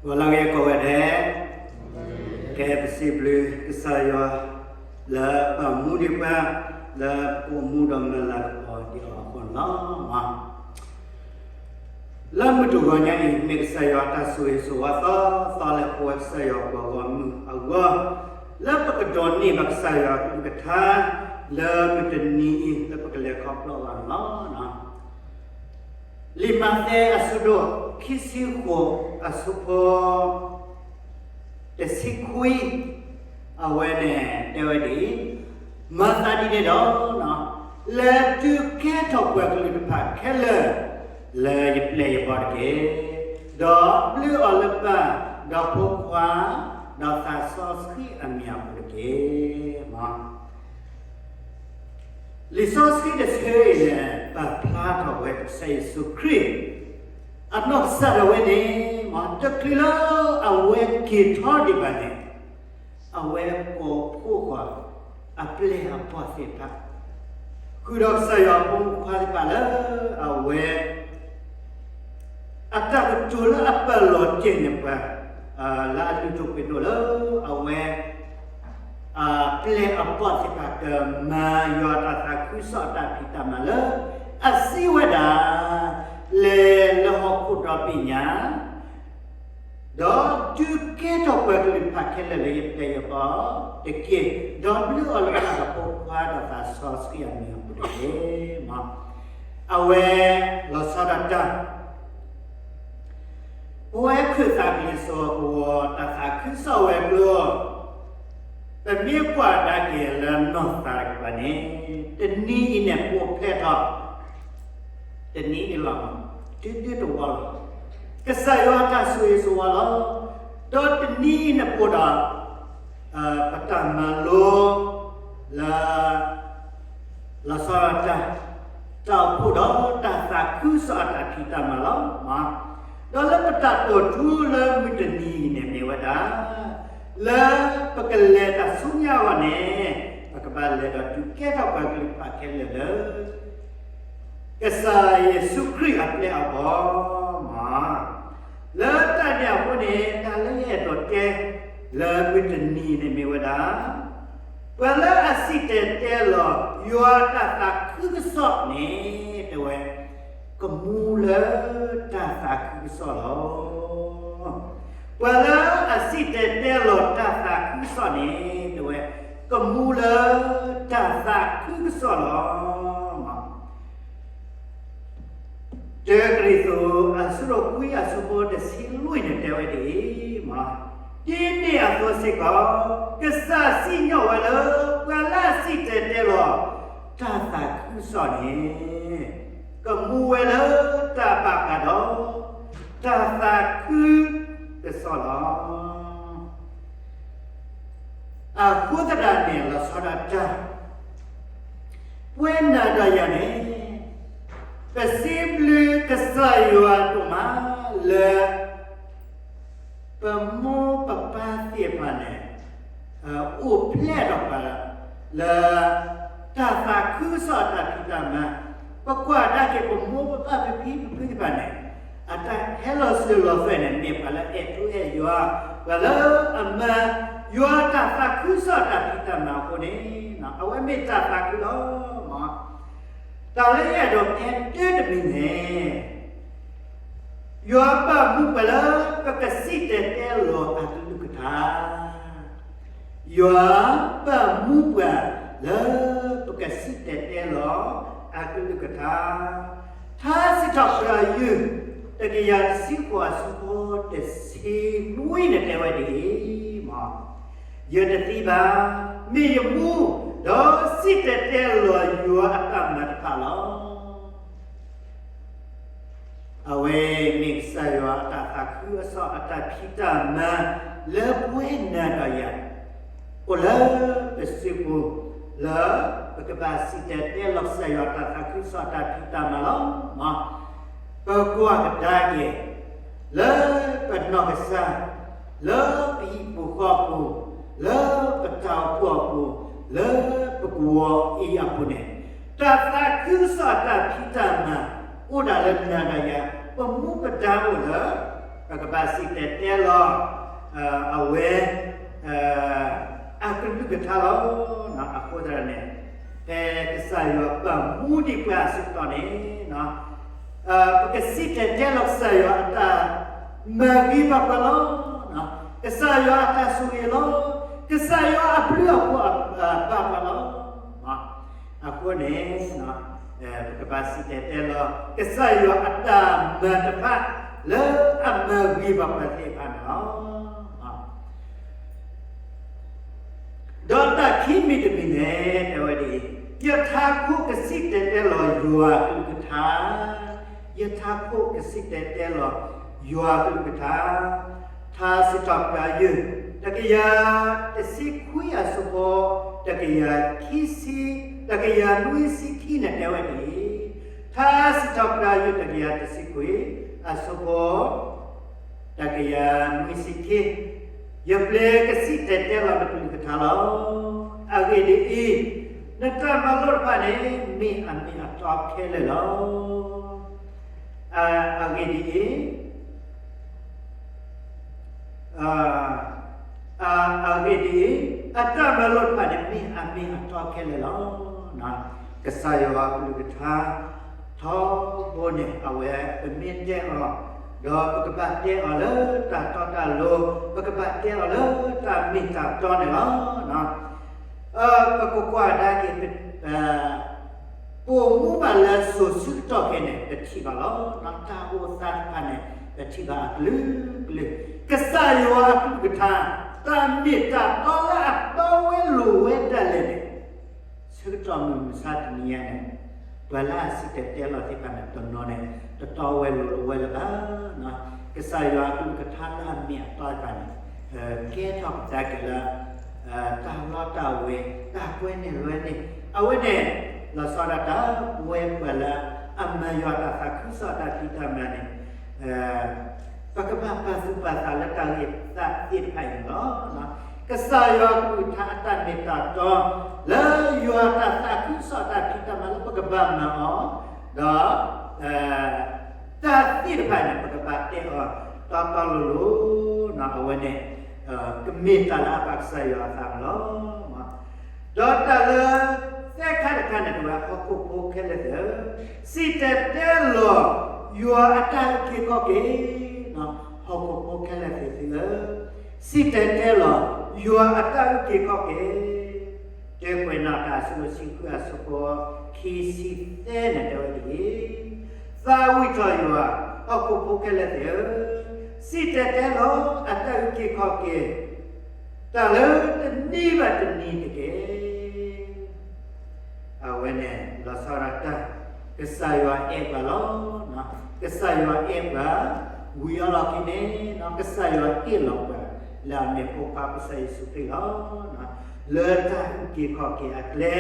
ဂီၤလၢအဂ့ၤကိးဂၤဒဲး, ကဲပစံးဘျုးကစၢ်ယွၤ လၢပမူဒံးပှၤ လၢပအိၣ်မူဒီးမုၢ်လၢ်ကပီၤဒံးအီၤအဃိန့ၣ်လီၤ. လၢမုၢ်တဂီၤညါအံၤ မ့ၢ်ကစၢ်ယွၤတၢ်ဆိၣ်ဂ့ၤဆိၣ်ဝါသီသီလၢပဝဲကစၢ်ယွၤပှၤဂီၢ်မုၢ်အဂီၢ်, လၢပကဒိးန့ၢ်ဘၣ်ကစၢ်ယွၤအကလုၢ်ကထါ လၢမုၢ်တနံၤအံၤ လၢပကလဲၤခီဖျိအဂီၢ်န့ၣ်လီၤ. လံာ်မးသဲအဆၢဒိၣ်ခံဆံဃိးအဆၢဖိ တဆံခွံ, အဝဲန့ၣ်တဲဝဲဒ်အံၤ, မၤသးဒ်န့ၣ်ဒီး, လဲၤဒုးကဲထီၣ်ပှၤကလုာ်တဖၣ်ခဲလၢာ် လၢယပျဲၢ်ယဘီၣ်တက့ၢ်. ဒီးဘျုးအီၤလၢပၢ်, ဒီးဖိခွါ, ဒီးသးစီဆှံအမံၤအပူၤတက့ၢ်. လံာ်စီဆှံတဆၢအံၤန့ၣ် ပာ်ဖျါထီၣ်ဝဲကစၢ်ယ့ၣ်ၡူးခရံာ် အနီၢ်ကစၢ်ဒၣ်ဝဲန့ၣ် တချုးလၢအဝဲက့ၤထီၣ်ဒံးဘၣ်န့ၣ်, အဝဲကိးဖှိၣ်ဃီၤ အပျဲၢ်အဘီၣ်သ့ၣ်တဖၣ်, ဃုာ်ဒီးကစၢ်ယွၤအဖိမုၣ်ဖိခွါသ့ၣ်တဖၣ်လၢ အဝဲ အတၢ်ကတိၤလၢအပာ်လီၤတဲာ်န့ၢ်ပှၤ လၢအလုၢ်ဒိၣ်ပှ့ၤဒိၣ်လၢအဝဲ အပျဲၢ်အဘီၣ်သ့ၣ်တဖၣ်ကမၤယွၤတၢ်သးခုကစီၣ်အတၢ်ဖံးတၢ်မၤလၢ အစံးဝဲဒၣ်, လဲၤလၢဟီၣ်ခိၣ်ဒီဘ့ၣ်ညါ ဒီးဒုးကဲထီၣ်ပှၤကလုာ်တဖၣ်ခဲလၢာ်လၢယပျဲၢ်ယဘီၣ်တက့ၢ်. ဒီးဘျုးအီၤလၢပၢ်ဒီးဖိခွါဒီးသးစီဆှံအမံၤအပူၤတက့ၢ်. အဝဲ လီၤဆီဒၣ်တၢ် ပဝဲခၢၣ်သးကလံၤစိးကဝီၤတၢ်သးခုကစီၣ်ဝဲၤကျိၤ, ပမ့ၢ်ကွၢ်ကဒါက့ၤလၢနီၢ်သးတကပၤန့ၣ်, တနံၤအံၤန့ၣ်ပှဲၤဖျဲၣ်ထီၣ် တနံၤန့ၣ်လီၤ, ဒုဒုတဝီလီၤ. ကစၢ်ယွၤတၢ်ဆိၣ်ဂ့ၤဆိၣ်ဝါလီၤ. ဒီးတနံၤအံၤန့ၣ်ပှဲၤဒီး ပတၢ်မၤလိ လၢ လီၤဆီဒၣ်တၢ် တၢ်အိၣ်ဖှိၣ်ဒီးတၢ်သးခုကစီၣ်အတၢ်ဖံးတၢ်မၤလီၤ. ဒီးလၢပတၢ်တိာ်ထူလၢမုၢ်တနံၤအံၤန့ၣ်မ့ၢ်ဝဲဒၣ် လၢပကလဲၤတၢ်ဆူညါအဂီၢ်န့ၣ် ပကဘၣ်လဲၤဒီးဒုးကဲထီၣ်ပှၤကလုာ်တဖၣ်ခဲလၢာ်လၢ ကစၢ်ယ့ၣ်ၡူးခရံာ်အပျဲၢ်အဘီၣ်မး. လၢတၢ်န့ၣ်အဃိန့ၣ် တၢ်လၢယအဲၣ်ဒိးတဲ လၢမုၢ်တနံၤန့ၣ်မ့ၢ်ဝဲဒၣ် ပှၤလၢအစံၣ်တဲၤတဲလီၤ ယွၤတၢ်သးခုကစီၣ်န့ၣ် တဲဝဲ ကမူလၢတၢ်သးခုကစီၣ်လီၤ. ပှၤလၢအစံၣ်တဲၤတဲလီၤတၢ်သးခုကစီၣ်န့ၣ် တဲဝဲ ကမူလၢတၢ်သးခုကစီၣ်လီၤ. တၢကရံၣ်သူး အဆၢဒိၣ်ခွံအဆၢဖိတဆံလွံၢ်န့ၣ် တဲဝဲဒ်အံၤ, ဒ်န့ၣ်အသိးစ့ၢ်ကီး ကစၢ်စံၣ်ညီၣ်ဝဲလၢ ပှၤလၢအစံၣ်တဲၤတဲလီၤ တၢ်သးခုကစီၣ်န့ၣ် ကမူဝဲလၢတၢ်ဘၣ်ဃးဒီး တၢ်သးခုကစီၣ်လီၤ. အဃိသတးန့ၣ် လီၤဆီဒၣ်တၢ် ပဝဲနၤဒီးယၤန့ၣ် ပစံးဘျုးကစၢ်ယွၤဒိၣ်မးလၢ ပမိၢ်ပပၢ်သ့ၣ်တဖၣ်န့ၣ် အိၣ်ဖျဲၣ်ထီၣ်ပှၤလၢ တၢ်သးခုကစီၣ်အတၢ်ဖံးတၢ်မၤ, ပကွၢ်ဒၣ်က့ၤပမိၢ်ပပၢ်ပဖံပဖုသ့ၣ်တဖၣ်န့ၣ် အတၢ်ဟဲလီၤစၢၤလီၤသွဲၣ်န့ၣ် မ့ၢ်ပှၤလၢအဲၣ်ထူအဲၣ်ယွၤ, ပှၤလၢအမၤယွၤတၢ်သးခုကစီၣ်တၢ်ဖံးတၢ်မၤအဃိန့ၣ် အဝဲမ့ၢ်တၢ်သးခုလီၤ. တၢ်လၢယအဲၣ်ဒိးတဲတၢ်တမံၤန့ၣ် ယွၤပာ်မူပှၤလၢပကစံၣ်တဲၤတဲလီၤအကလုၢ်ကထါ, ယွၤပာ်မူပှၤလၢပကစံၣ်တဲၤတဲလီၤအကလုၢ်ကထါ, ထါစံးထီၣ်ပတြၢၤယုၢ် တကယၤတဆံဃိးအဆၢဖိတဆံနွံန့ၣ်တဲဝဲဒ်အံၤ, ယတသံဘၣ်, မ့ၢ်ယမူ, ဒီးစံၣ်တဲၤတဲလီၤယွၤအတၢ်မၤတဖၣ်လီၤ. အဝဲမ့ၢ်ကစၢ်ယွၤအတၢ်သးခုကစီၣ်အတၢ်ဖံးတၢ်မၤ လၢပဝဲနၤဒီးယၤ အိၣ်လၢပစုပူၤ လၢပကဘၣ်စံၣ်တဲၤတဲလီၤကစၢ်ယွၤတၢ်သးခုကစီၣ်အတၢ်ဖံးတၢ်မၤလီၤ. ပကွၢ်ကဒါက့ၤ လၢပနီၢ်ကစၢ်, လၢပဟံၣ်ပူၤဃီပူၤ, လၢပတၢ်အိၣ်ဖှိၣ်အပူၤ, လၢပကဝီၤအံၤအပူၤန့ၣ်, တၢ်သးခုကစီၣ်အတၢ်ဖံးတၢ်မၤ အိၣ်ဒၣ်လၢနၤဒီးယၤ, ပမူပဒါအိၣ်လၢ ပ ပကဘၣ်စံၣ်တဲၤတဲလီၤ အဝဲ အကလုၢ်ကထါလီၤ. အဃိသတးန့ၣ် ဖဲကစၢ်ယွၤပာ်မူဒံးပှၤအဆၢကတီၢ်န့ၣ် ပကစံၣ်တဲၤတဲလီၤကစၢ်ယွၤအတၢ်မၤဂ့ၤဘၣ်ပှၤလီၤ. ကစၢ်ယွၤအတၢ်ဆိၣ်ဂ့ၤလီၤ. ကစၢ်ယွၤအဘျုးအဖှိၣ်ဘၣ်ပှၤလီၤ. အဃိန့ၣ် ပကဘၣ်စံၣ်တဲၤတဲလီၤ ကစၢ်ယွၤအတၢ်မၤတဖၣ် လၢအမၤဂ့ၤဘၣ်ပှၤသ့ၣ်တဖၣ်န့ၣ်လီၤ. ဒီးတၢ်ခံမံၤတမံၤန့ၣ် တဲဝဲဒ်အံၤ, ယထးခိၣ်ကစံၣ်တဲၤတဲလီၤယွၤအကလုၢ်ကထါ, ယထးခိၣ်ကစံၣ်တဲၤတဲလီၤယွၤအကလုၢ်ကထါ, ထါစံးထီၣ်ပတြၢၤယုၢ် တကယၤတဆံခွံအဆၢဖိ တကယၤခံဆံ, တကယၤနွံဆံခံန့ၣ် တဲဝဲဒ်အံၤ, ထါစံးထီၣ်ပတြၢၤယုၢ် တကယၤတဆံခွံ အဆၢဖိ တကယၤနွံဆံခံ, ယပျဲကစံၣ်တဲၤတဲလီၤနကလုၢ်ကထါလီၤ. အဂ့ၢ်ဒ်အံၤ, နတၢ်မၤလိာ်တဖၣ်န့ၣ် မ့ၢ်အမ့ၢ်အတီခဲလၢာ်လီၤ. အဂ့ၢ်ဒ်အံၤ, အဂ့ၢ်ဒ်အံၤ, အတၢ်မၤလိာ်တဖၣ်န့ၣ် မ့ၢ်အမ့ၢ်အတီခဲလၢာ်လီၤ. ကစၢ်ယွၤအကလုၢ်ကထါ ထီဘိန့ၣ် အဝဲပမ့ၢ်တဲအီၤ, ဒီးပကဘၣ်တဲအီၤလၢတၢ်တီတၢ်လိၤ, ပကဘၣ်တဲအီၤလၢတၢ်မ့ၢ်တၢ်တီန့ၣ်လီၤ. ပကကွၢ်ကဒါက့ၤ ပိာ်မူဘၣ်လၢစိၤဆၢကတီၢ်ခဲအံၤန့ၣ် ပထံၣ်ဘၣ်လီၤ. တၢ်အိၣ်သးတဖၣ်န့ၣ် ပထံၣ်ဘၣ်အကလုာ်ကလုာ်, ကစၢ်ယွၤအကလုၢ်ကထါ တၢ်မ့ၢ်တၢ်တီလၢအတီဝဲလိၤဝဲဒၣ်လဲာ်န့ၣ် ဆၢကတီၢ်မုၢ်မဆါတနံၤညါန့ၣ် ပှၤလၢအစံၣ်တဲၤတဲလီၤသ့ၣ်တဖၣ်န့ၣ် တနီၤန့ၣ် တတီဝဲလိၤဝဲလၢၤဘၣ်. ကစၢ်ယွၤအကလုၢ်ကထါလၢအမ့ၢ်အတီတဖၣ်န့ၣ် ကဲထီၣ်ကဒါက့ၤလၢ တၢ်လီတၢ်ဝ့ၤ တၢ်ကွဲန့ၢ်လွဲန့ၢ် အဝဲန့ၣ် လီၤဆီဒၣ်တၢ်ပဝဲပှၤလၢအမၤယွၤတၢ်သးခုကစီၣ်တၢ်ဖံးတၢ်မၤန့ၣ် ပကဘၣ်ပာ်သူၣ်ပာ်သးလၢတၢ်ဂ့ၢ်သးသ့ၣ်တဖၣ်အံၤန့ၣ်လီၤ. ကစၢ်ယွၤအကလုၢ်ကထါအတၢ်မ့ၢ်တၢ်တီ လၢယွၤတၢ်သးခုကစီၣ်တၢ်ဖံးတၢ်မၤလၢပကဘၣ်မၤအီၤ, ဒီး တၢ်သ့ၣ်တဖၣ်န့ၣ် ပကဘၣ်တဲအီၤတီတီလိၤလိၤ, အဝဲန့ၣ် ကမ့ၢ်တၢ်လၢအဘၣ်ကစၢ်ယွၤအသးန့ၣ်လီၤ. ဒီးတၢ်လၢသၢခါတခါန့ၣ် တဲဝဲဟီၣ်ခိၣ်ဖိခဲလၢာ်သ့ၣ်ဧၢ, စံၣ်တဲၤတဲလီၤယွၤအတၢ်အုၣ်က့ၤခီၣ်က့ၤ, ဟီၣ်ခိၣ်ဖိခဲလၢာ်သ့ၣ်သုဧၢ, စံၣ်တဲၤတဲလီၤယွၤအတၢ်အုၣ်က့ၤခီၣ်က့ၤ, တၢ်ကွဲးနီၣ်တၢ်အဆၢဒိၣ်တဆံဃုအဆၢဖိခံဆံသၢန့ၣ် တဲဝဲဒ်အံၤ, သးဝံၣ်ထီၣ်ယွၤ, ဟီၣ်ခိၣ်ဖိခဲလၢာ်သ့ၣ်ဧၢ, စံၣ်တဲၤတဲလီၤအတၢ်အုၣ်က့ၤခီၣ်က့ၤ, တၢ်လၢတနံၤဘၣ်တနံၤတက့ၢ်. အဝဲန့ၣ် လီၤဆီဒၣ်တၢ် ကစၢ်ယွၤအဲၣ်ပှၤလီၤ. ကစၢ်ယွၤအဲၣ်ပှၤ, ဝံၤအလီၢ်ခံန့ၣ် ကစၢ်ယွၤဟ့ၣ်လီၤပှၤ လၢအမ့ၢ်ဖိခွါကစၢ်ယ့ၣ်ၡူးခရံာ်လီၤ. လၢတၢ်အုၣ်က့ၤခီၣ်က့ၤအကျဲ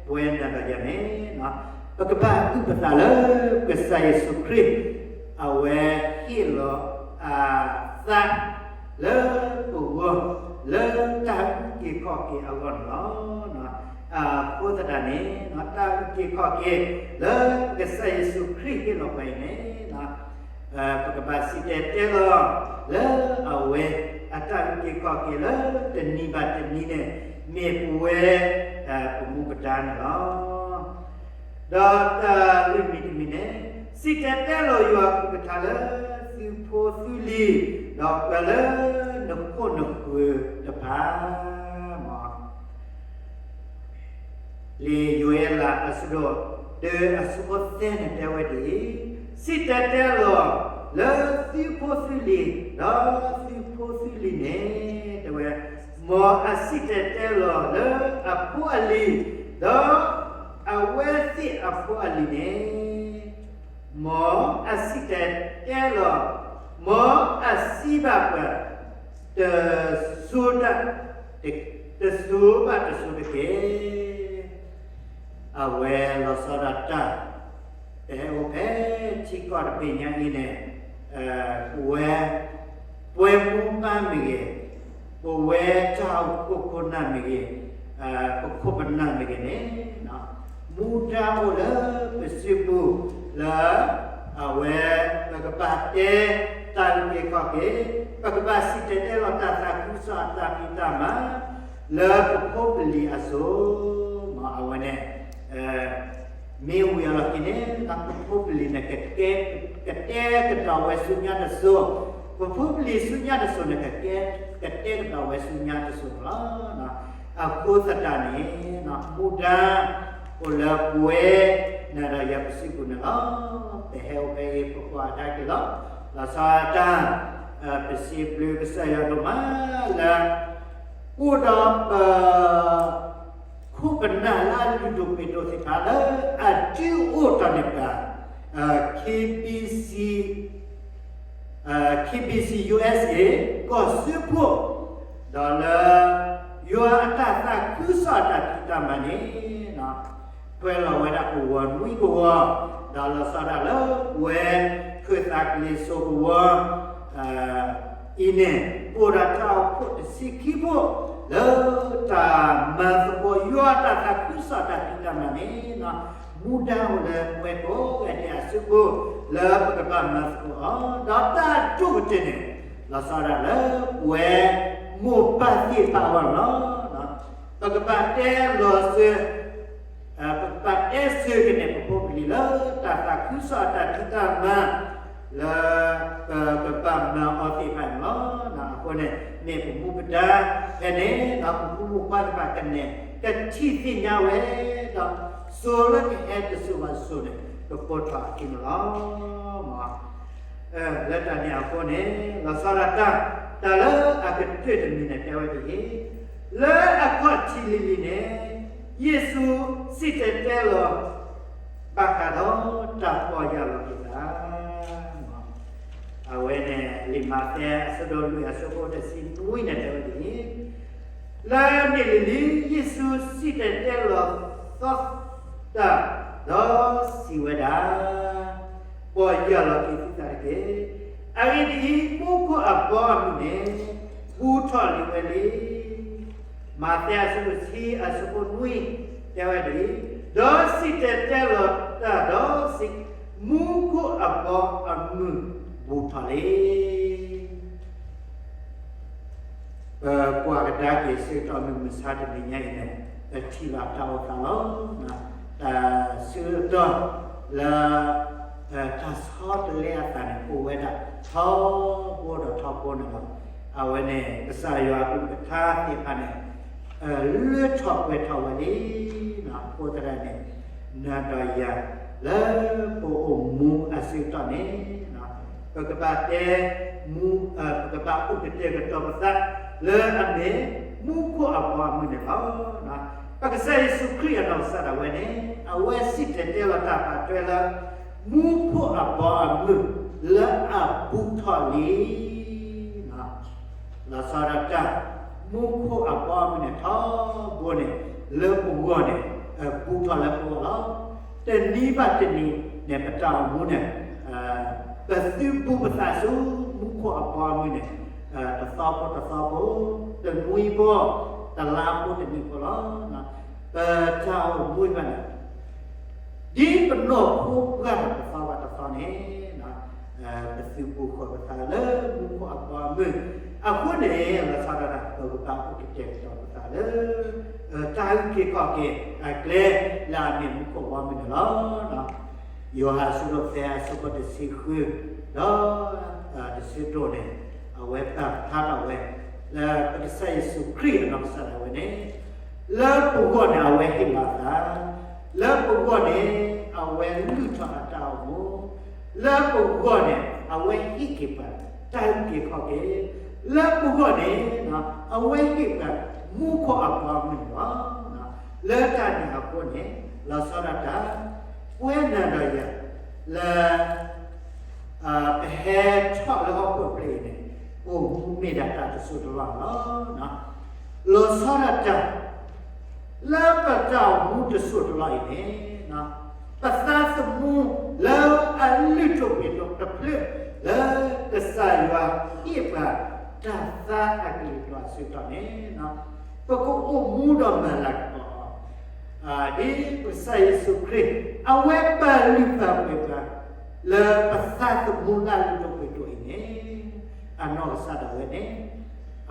ပဝဲနၤဒီးယၤန့ၣ် ပကဘၣ်အုၣ်ပသးလၢကစၢ်ယ့ၣ်ၡူးခရံာ် အဝဲဟ့ၣ်လီၤအသး လၢပဂီၢ် လၢတၢ်အုၣ်က့ၤခီၣ်က့ၤအဂီၢ်န့ၣ်လီၤ. အဃိသတးန့ၣ် တၢ်အုၣ်က့ၤခီၣ်က့ၤ လၢကစၢ်ယ့ၣ်ၡူးခရံာ်ဟ့ၣ်လီၤပှၤအံၤန့ၣ် ပကဘၣ်စံၣ်တဲၤတဲလီၤ လၢအဝဲ အတၢ်အုၣ်က့ၤခီၣ်က့ၤလၢတနံၤဘၣ်တနံၤန့ၣ် မ့ၢ်ပဝဲ ပမူပဒါန့ၣ်လီၤ. ဒီးတၢ်လွံၢ်မံၤတမံၤန့ၣ် စံၣ်တဲၤတဲလီၤယွၤအကလုၢ်ကထါလၢ သုဖိသုလံၤ ဒီးပှၤလၢနခိၣ်နဃၢၤတဖၣ် လံာ်ယိၤအ့လးအဆၢဒိၣ် တၢအဆၢဖိသၢန့ၣ်တဲဝဲဒ်အံၤ, စံၣ်တဲၤတဲလီၤ လၢသုဖိသုလံၤ ဒီးသုဖိသုလံၤန့ၣ် တဲဝဲ, မ်အစံၣ်တဲၤတဲလီၤလၢအဖိအလံၤ, ဒီးအဝဲသ့ၣ်အဖိအလံၤန့ၣ် မ်အစံၣ်တဲၤတဲလီၤ, မ်အစံးဘၣ်ပှၤ, တစိၤတၢ်, တစိၤဘၣ်တစိၤတက့ၢ်. အဝဲလီၤဆီဒၣ်တၢ် ပဟဲအိၣ်ဖဲထံကီၢ်တဘ့ၣ်ညါအံၤန့ၣ် ပဝဲ ပှၤမူပၢ်မ့ၢ်ဂ့ၤ, ပဝဲတၢ်အိၣ်ဖှိၣ်ခိၣ်နၢ်မ့ၢ်ဂ့ၤ, ပခိၣ်ပနၢ်မ့ၢ်ဂ့ၤန့ၣ် မူဒါအိၣ်လၢပစုပူၤလၢ အဝဲပကဘၣ်တဲ တၢ်အုၣ်က့ၤခီၣ်က့ၤ, ပကဘၣ်စံၣ်တဲၤတဲလီၤတၢ်သးခုကစီၣ်အတၢ်ဖံးတၢ်မၤ လၢပဖိပလံၤအစိၤ, အဝဲန့ၣ် မ့ၢ်ဝံၤအလီၢ်ခံန့ၣ် ပဖိပလံၤန့ၣ် ကကဲ ကတဲကဒီးဝဲဆူညါတစိၤ, ပဖိပလံၤဆူညါတစိၤန့ၣ် ကကဲ ကတဲကဒီးဝဲဆူညါတစိၤန့ၣ်လီၤ. အဃိသတးန့ၣ် မူဒါအိၣ်လၢပဝဲ နၤဒီးယၤပစုပူၤန့ၣ်လီၤ. ပဟဲအိၣ်ဖဲအံၤ ပကွၢ်ကဒါက့ၤလီၤ. လီၤဆီဒၣ်တၢ် ပစံးဘျုးကစၢ်ယွၤဒိၣ်မးလၢ အိၣ်ဒီးပ ခိၣ်ပနၢ်လၢအလုၢ်ဒိၣ်ပှ့ၤဒိၣ်သ့ၣ်တဖၣ်လၢ အဒုးအိၣ်ထီၣ်န့ၢ်ပှၤ KBC, KBC USA ကီၢ်စၢဖှိၣ်, ဒီးလၢ ယွၤအတၢ်သးခုကစီၣ်အတၢ်ဖံးတၢ်မၤန့ၣ် ပှဲၤလီၤဝဲဒၣ်ကဝီၤနွံကဝီၤ, ဒီးလီၤဆီဒၣ်တၢ်လၢပဝဲ ခၢၣ်သးကလံၤစိးကဝီၤ အံၤန့ၣ် အိၣ်ဒီးတၢ်အိၣ်ဖှိၣ်တဆံခံဖှိၣ် လၢတၢ်မၤသကိးယွၤအတၢ်သးခုကစီၣ်အတၢ်ဖံးတၢ်မၤန့ၣ် မူဒါအိၣ်လၢပဝဲကိးဂၤဒဲးအစုပူၤ လၢပကဘၣ်မၤသကိးအီၤ, ဒီးတၢ်ဒိၣ်ကတၢၢ်န့ၣ် လီၤဆီဒၣ်တၢ်လၢပဝဲ မိၢ်ပၢ်သ့ၣ်တဖၣ်အဂီၢ်န့ၣ်လီၤ. ပကဘၣ်တဲလီၤစၢၤ ပကဘၣ်တဲစၢၤက့ၤန့ၣ် ပဖိပလံၤလၢတၢ်သးခုကစီၣ်အတၢ်ဖံးတၢ်မၤ လၢ ပကဘၣ်မၤအီၤသ့ၣ်တဖၣ်န့ၣ်လီၤ. အဃိန့ၣ် မ့ၢ်ပမူပဒါဖဲန့ၣ် ဒီးပဖိမုၣ်ဖိခွါသ့ၣ်တဖၣ်ကနဲၣ် ကထံၣ်သ့ၣ်ညါဝဲ ဒီး စိၤလၢကဟဲတစိၤဘၣ်တစိၤန့ၣ် ကပိာ်ထီၣ်အခံန့ၣ်လီၤ. လၢတၢ်န့ၣ်အဃိန့ၣ် လီၤဆီဒၣ်တၢ် တၢ်လၢအကတၢၢ်တမံၤန့ၣ် တဲဝဲဒ်အံၤ, လၢအခီၣ်ထံးလံၤလံၤန့ၣ် ယ့ၣ်ၡူးစံၣ်တဲၤတဲလီၤ ဘၣ်ဃးဒီးတၢ်ပီၢ်ယၢ်လီၤက့ၤသး အဝဲန့ၣ် လံာ်မးသဲအဆၢဒိၣ်လွံၢ်အဆၢဖိတဆံနွံန့ၣ် တဲဝဲဒ်အံၤ, လၢန့ၣ်လံၤလံၤ ယ့ၣ်ၡူးစံၣ်တဲၤတဲလီၤသီတၢ် ဒီးစံးဝဲဒၣ်, ပီၢ်ယၢ်လီၤက့ၤသုသးတက့ၢ်. အဂ့ၢ်ဒ်အံၤ, မူခိၣ်အဘီအမုၢ်န့ၣ် ဘူးထီၣ်လံဝဲလံ. မးသဲအဆၢဒိၣ်တဆံအဆၢဖိနွံ တဲဝဲဒ်အံၤ, ဒီးစံၣ်တဲၤတဲလီၤတၢ်ဒီးစံး, မူခိၣ်အဘီအမုၢ်ဘူးထီၣ်လံ. ပကွၢ်ကဒါက့ၤဆၢကတီၢ်မုၢ်မဆါတနံၤညါအံၤန့ၣ် ပထံၣ်ဘၣ်တၢ်အိၣ်သးလီၤ. တၢ်ဆၢကတီၢ်လၢ တၢ်ဆီတလဲအသးန့ၣ် အိၣ်ဝဲဒၣ်ထီဘိဒီးထီဘိန့ၣ်လီၤ. အဝဲန့ၣ် ကစၢ်ယွၤအကလုၢ်ကထါသ့ၣ်တဖၣ်န့ၣ် လၢထီၣ်ပှဲၤထီၣ်ဝဲလံ. အဃိသတးန့ၣ် နၤဒီးယၤ လၢပအိၣ်မူအဆၢကတီၢ်န့ၣ် ပကဘၣ်တဲ ပကဘၣ်အိၣ်ကတဲာ်ကတီၤပသး လၢအမ့ၢ်မူခိၣ်အဘီအမုၢ်န့ၣ်လီၤ. ပကစၢ်ယ့ၣ်ၡူးခရံာ်အနီၢ်ကစၢ်ဒၣ်ဝဲန့ၣ် အဝဲစံၣ်တဲၤတဲလီၤတၢ်ပာ်ထွဲလၢ မူခိၣ်အဘီအမုၢ် လၢအဘူးထီၣ်လံ. လီၤဆီဒၣ်တၢ် မူခိၣ်အဘီအမုၢ်န့ၣ် ထီဘိန့ၣ် လၢပဂီၢ်န့ၣ် ဘူးထီၣ်လၢပဂီၢ်လီၤ. တနံၤဘၣ်တနံၤန့ၣ် ပတၢ်အိၣ်မူန့ၣ် ပသုးဘူးပသးဆူ မူခိၣ်အဘီအမုၢ်န့ၣ် တသီဖိတသီဖိ, တနွံဖိ, တလါဖိတနံၣ်ဖိလီၤ. ပတၢ်အိၣ်မူဘၣ်န့ၣ် ဒ်ပနီၢ်ခိပှၢ်တသီဘၣ်တသီန့ၣ် ပသုးဘူးဃီၤပသးလၢမူခိၣ်အဘီအမုၢ်. အဃိန့ၣ် လီၤဆီဒၣ်တၢ် ပကဘၣ်အိၣ်ကတဲာ်ကတီၤပသးလၢ တၢ်အုၣ်က့ၤခီၣ်က့ၤအကျဲ လၢအမ့ၢ်မူခိၣ်အဘီအမုၢ်န့ၣ်လီၤ. ယိၤဟၣ်အဆၢဒိၣ်သၢအဆၢဖိတဆံဃု ဒီး တဆၢဒိၣ်န့ၣ် အဝဲပာ်ဖျါထီၣ်ဝဲ လၢပကစၢ်ယ့ၣ်ၡူးခရံာ်အနီၢ်ကစၢ်ဒၣ်ဝဲန့ၣ် လၢပဂီၢ်န့ၣ် အဝဲဟ့ၣ်လီၤအသး, လၢပဂီၢ်န့ၣ် အဝဲလုၢ်ထီၣ်အတၢ်အိၣ်မူ, လၢပဂီၢ်န့ၣ် အဝဲဟ့ၣ်က့ၤပှၤ တၢ်အုၣ်က့ၤခီၣ်က့ၤ, လၢပဂီၢ်န့ၣ် အဝဲဟ့ၣ်ပှၤ မူခိၣ်အဘီအမုၢ်န့ၣ်လီၤ. လၢတၢ်န့ၣ်အဃိန့ၣ် လီၤဆီဒၣ်တၢ် ပဝဲနၤဒီးယၤ လၢ ပဟဲထီၣ်လၢဟီၣ်ခိၣ်ချၢအံၤန့ၣ် အိၣ်မူမ့ၢ်ဒၣ်တၢ်တစိၢ်တလီၢ်လီၤ. လီၤဆီဒၣ်တၢ် လၢပတၢ်အိၣ်မူတစိၢ်တလီၢ်အံၤန့ၣ် ပသးသမူလၢအလုၢ်ဒိၣ်ပှ့ၤဒိၣ်တဖျၢၣ် လၢကစၢ်ယွၤဟ့ၣ်ပှၤတၢ်သါအကလုၢ်ကထါအဆၢကတီၢ်န့ၣ် ပကအိၣ်မူဒီးမၤလၤကပီၤ ဒ်ပကစၢ်ယ့ၣ်ၡူးခရံာ် အဝဲပာ်လုၢ်ပာ်ပှ့ၤပှၤ လၢပသးသမူလၢအလုၢ်ဒိၣ်ပှ့ၤဒိၣ်အံၤန့ၣ် အနီၢ်ကစၢ်ဒၣ်ဝဲန့ၣ်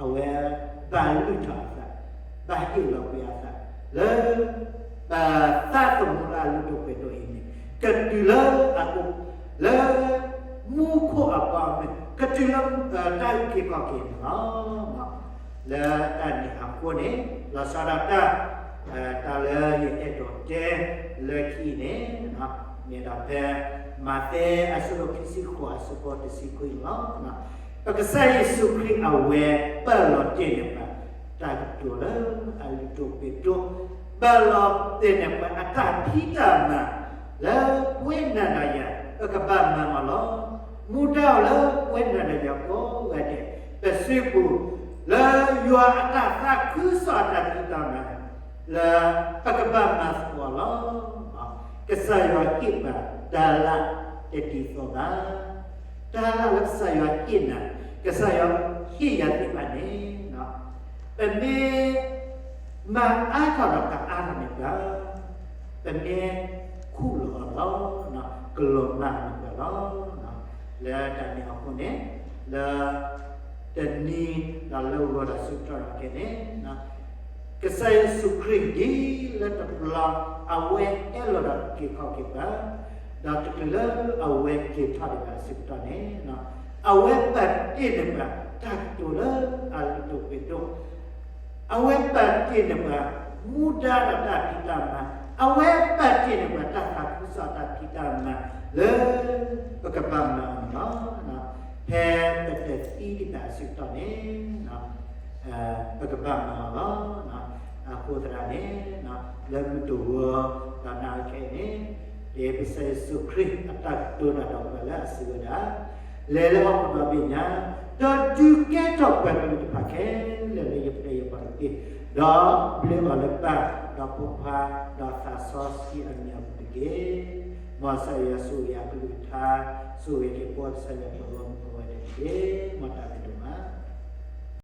အဝဲဘၣ်လုၢ်ထီၣ်အသး, ဘၣ်ဟ့ၣ်လီၤကွံာ်အသး လၢ ပသးသမူလၢအလုၢ်ဒိၣ်ပှ့ၤဒိၣ်အံၤန့ၣ် ကတုၤလၢအအိၣ် လၢ မူခိၣ်အဘီအမုၢ် ကတုၤလၢ တၢ်အုၣ်က့ၤခီၣ်က့ၤန့ၣ်လီၤ. လၢတၢ်န့ၣ်အဃိန့ၣ် လီၤဆီဒၣ်တၢ် တၢ်လၢယအဲၣ်ဒိးတဲလၢခံန့ၣ် မ့ၢ်ဒၣ်ဖဲ မးသဲအဆၢဒိၣ်ခံဆံဃိးအဆၢဖိတဆံခွံန့ၣ်လီၤ. ပကစၢ်ယ့ၣ်ၡူးခရံာ်အဝဲ ပာ်လီၤတ့ၢ်န့ၢ်ပှၤ တၢ်ကတိၤလၢအလုၢ်ဒိၣ်ပှ့ၤဒိၣ်, ပာ်လီၤတ့ၢ်န့ၢ်ပှၤအတၢ်ဖံးတၢ်မၤ လၢပဝဲနၤဒီးယၤ ပကဘၣ်မၤအီၤလီၤ. မူဒါလၢပဝဲနၤဒီးယၤကိးဂၤဒဲး ပစုပူၤ လၢယွၤအတၢ်သးခုကစီၣ်အတၢ်ဖံးတၢ်မၤ လၢပကဘၣ်မၤသကိးအီၤလီၤ. ကစၢ်ယွၤဟ့ၣ်ပှၤတၢ်လၢတဒ်သိးဘၣ်. တၢ်လၢကစၢ်ယွၤဟ့ၣ်နၤ, ကစၢ်ယွၤဟ့ၣ်ယၤသ့ၣ်တဖၣ်န့ၣ် ပမ့ၢ် မၤအါထီၣ်ဒီးကအါထီၣ်န့ၣ်တၢ်, ပမ့ၢ်ခူၣ်လီၤအီၤလီၤ, ကလီၤမၢ်မၤပှၤလီၤ. လၢတၢ်န့ၣ်အဃိန့ၣ် လၢ တနံၤဒီးလၢဂီၤဒီးဆၢကတီၢ်ခဲအံၤန့ၣ် ကစၢ်ယ့ၣ်ၡူးခရံာ်ဒ်လၢတဘျီ အဝဲဟဲလီၤဒီးက့ၤခီၣ်က့ၤပှၤ, ဒီးတချုးလၢအဝဲက့ၤထီၣ်ဒံးဘၣ်အဆၢကတီၢ်န့ၣ် အဝဲပာ်တ့ၢ်န့ၢ်ပှၤတၢ်ကတိၤလၢအလုၢ်ဒိၣ်ပှ့ၤဒိၣ်, အဝဲပာ်တ့ၢ်န့ၢ်ပှၤ မူဒါဒီးတၢ်ဖံးတၢ်မၤ, အဝဲပာ်တ့ၢ်န့ၢ်ပှၤတၢ်သးခုကစီၣ်တၢ်ဖံးတၢ်မၤ လၢ ပကဘၣ်မၤအီၤန့ၣ်လီၤ. ဖဲပတသံဒံးဘၣ်အဆၢကတီၢ်န့ၣ် ပကဘၣ်မၤအီၤလီၤ. အဃိသတးန့ၣ် လၢမုၢ်တဂီၤ ဒီးနၤခဲအံၤန့ၣ် ကစၢ်ယ့ၣ်ၡူးခရံာ်အတၢ်ကတိၤတၢ်ဒီးပှၤလၢအစံးဝဲဒၣ် လဲၤလၢဟီၣ်ခိၣ်ဒီဘ့ၣ်ညါ, ဒီးဒုးကဲထီၣ်ပှၤကလုာ်တဖၣ်ခဲလၢာ်လၢယပျဲၢ်ယဘီၣ်တက့ၢ်, ဒီးဘျၢအီၤလၢပၢ်, ဒီးဖိခွါ, ဒီးသးစီဆှံအမံၤအပူၤတက့ၢ်. မ်ကစၢ်ယွၤဆိၣ်ဂ့ၤအကလုၢ်ကထါ, ဆိၣ်ဂ့ၤက့ၤပှၤကစၢ်ယွၤပဂီၢ်မုၢ်ပဝဲဒၣ်တက့ၢ်. မ်တၢ်ဘျုးဒိၣ်မး